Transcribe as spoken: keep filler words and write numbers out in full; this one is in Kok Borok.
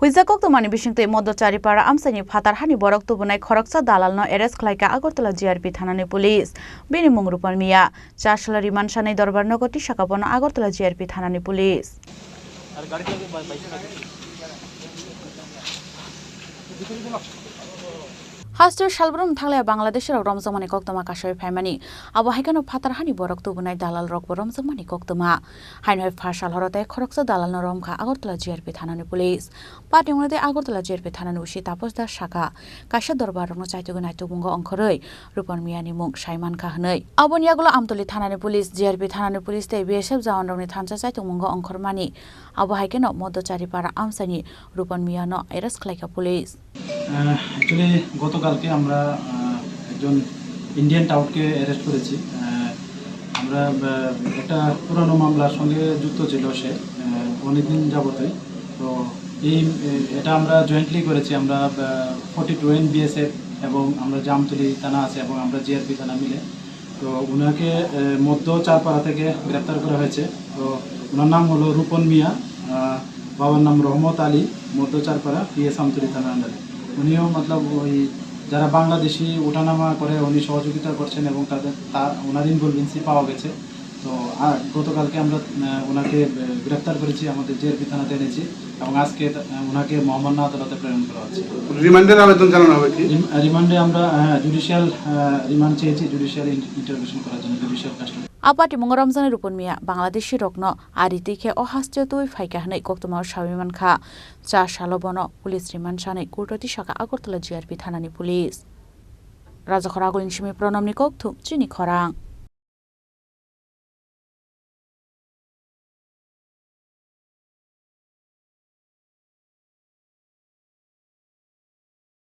Puisa koktwmani bisingtwi Moddo Charipara amchaini phatar hani borok tubunai khoroksa dalalno arrest khlaikha Agartala G R P thanani police. Bini mung Rupan Miya. Chasla remand sanai dorbar nogo tisaka bono Agartala G R P thanani police. Hasteo salbrum thanglaya Bangladesh rok romjakmani koktwma kasui phaimani. Abo hai kheno phatar hani borok tubunai dalal rokbo romjakmani koktwma. Haino hai pha sal horo tei khoroksa dalalno romkha Agartala G R P thanani police. Party wngwi tei Agartala G R P thanani usi Taposh Das saka, kaisa dorbar rokno chaitugwi naitukmungo ongkhorwi Rupan Miyani mung sai mankha hwnwi. Aboni yagulo Amtoli thanani police, G R P thanani police tei B S F jawan rokni thansa chaitugmungo ongkhormani. Abo hai kheno Moddo Charipara amchaini Rupan Miyano arrest khlaikha police. আহ, actually গতকালকে আমরা, আহ, একজন ইন্ডিয়ান টাউটকে অ্যারেস্ট করেছি। আহ, আমরা, আহ, একটা পুরানো মামলার সঙ্গে যুক্ত ছিল সে, আহ, অনেকদিন যাবতই। তো এই, এ-, এটা আমরা জয়েন্টলি করেছি, আমরা, আহ, ফর্টি টু এন বিএসএফ এবং আমরা জামতলি থানা আছে এবং আমরা জিআরপি থানা মিলে। তো ওনাকে, আহ, মধ্য চারপাড়া থেকে গ্রেপ্তার করা হয়েছে। তো ওনার নাম হলো রূপন মিয়া, আহ, বাবার নাম রহমত আলী, মধ্য চারপাড়া, পিএস আমতলী থানা আন্ডারে। উনিও মতলব ওই যারা বাংলাদেশি ওঠানামা করে উনি সহযোগিতা করছেন এবং তাদের, তা, ওনার ইনভলভেন্সি পাওয়া গেছে। তো, আ, গতকালকে আমরা, আহ, ওনাকে, আহ, গ্রেপ্তার করেছি, আমাদের জিআরপি থানাতে এনেছি এবং আজকে তা-, আহ, ওনাকে মহামান্য আদালতে প্রেরণ করা হচ্ছে। রিমান্ডের আবেদন জানানো হবে কি? রিম-, রিমান্ডে আমরা, হ্যাঁ, জুডিশিয়াল, আহ, রিমান্ড চেয়েছি, জুডিশিয়াল ইন-, ইন্টারোগেশন করার জন্য, judicial custody. Apatimung romjaknai Rupan Miya Bangladeshi rokno ari twi khe o hasteo twi phaikha hwnwi koktwmao sawi mankha. Cha salo bono police remand sanai courto tisaka Agartala G R P thanani police. Rajakhor Agulini simi Pranamni kokthum chini khorang.